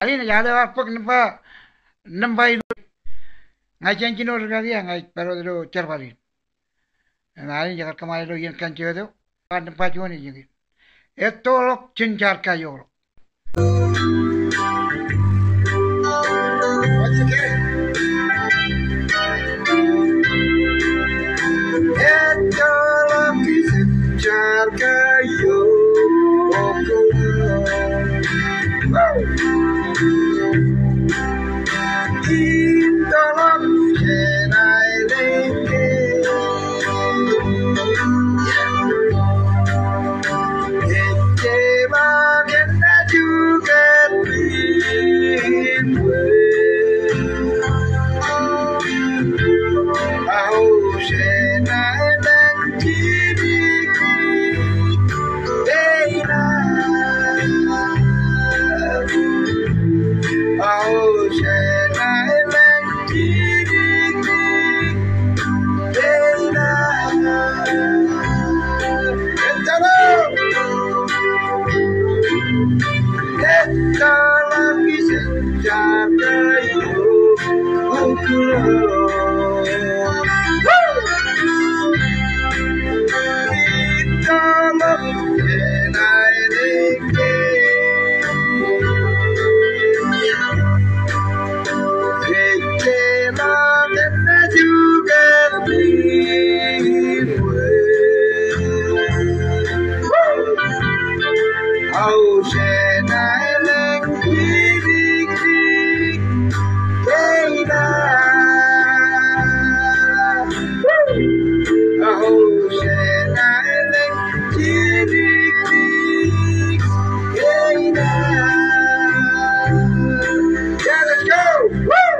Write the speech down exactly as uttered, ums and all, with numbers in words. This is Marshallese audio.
Ain ej Alebar bōk nōṃba, nōṃba ilo. Ña ij jino rikaki, ña ij pād wōt ilo jerbal in. Im ain ej kar kōṃṃane ilo iien kanjek eo, nōṃba juon ej eñin. Ettoḷọk jān jaar kaiokḷọk. Ettoḷọk jān jaar kaiokḷọk. Ettoḷọk jān aelōñ kein. Ejjeḷọk eṇ ej jukot in bwe. Aō jān aelōñ jidikdik. Eina. Aō jān aelōñ jidikdik. Eina. Ettoḷọk. Ettoḷọk jān jaar kaiokḷọk. Ettoḷọk jān aelōñ kein. Ejjeḷọk eṇ ej jukot in bwe. Aō jān aelōñ jidikdik. Eina. Aō jān aelōñ jidikdik. Eina. Yeah, let's go. Woo!